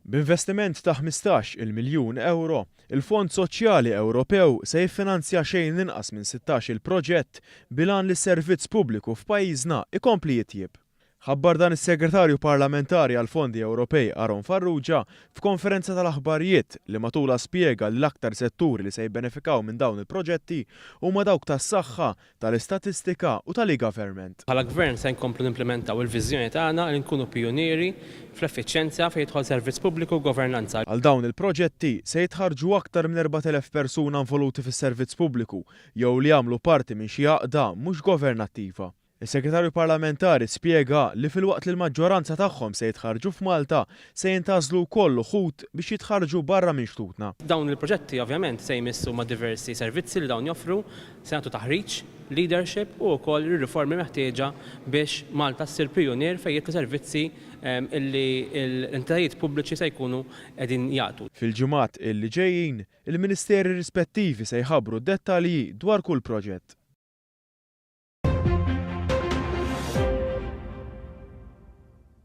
B'investiment ta' 15-il miljun ewro, il-Fond Soċjali Ewropew se jiffinanzja xejn inqas minn 16-il proġett bil-għan li s-servizz pubbliku f'pajjiżna jkompli jitjieb. Ħabbar dan is-Segretarju Parlamentari għall-Fondi Ewropej Aaron Farrugia f'konferenza tal-aħbarijiet li matulha spjega li l-aktar setturi li se jibbenefikaw minn dawn il-proġetti huma dawk tas-saħħa, tal-istatistika u tal-e-government. Bħala Gvern se nkomplu nimplimentaw il-viżjoni tagħna li nkunu pijunieri fl-effiċjenza fejn jidħol servizz pubbliku u governanza. Għal dawn il-proġetti se jitħarrġu aktar minn 4,000 persuna involuti fis-servizz pubbliku jew li jagħmlu parti minn xi għaqda mhux governattiva. Is-Segretarju Parlamentari spjega li filwaqt li l-maġġoranza tagħhom se jitħarrġu f'Malta, se jintgħażlu wkoll uħud biex jitħarrġu barra minn xtutna. Dawn il-proġetti ovvjament se jmissu ma' diversi servizzi li dawn joffru, se jagħtu taħriġ, leadership u wkoll ir-riformi meħtieġa biex Malta ssir pijunier fejn jidħlu servizzi illi l-entitajiet pubbliċi se jkunu qegħdin jagħtu. Fil-ġimgħat illi ġejjin, il-Ministeri rispettivi se jħabbru d-dettalji dwar kull proġett.